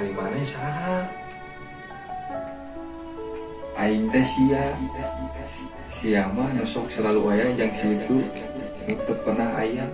Ari maneh saha? Aing teh sia. Sia mah nu sok selalu aya jang si itu, nu teu pernah aya.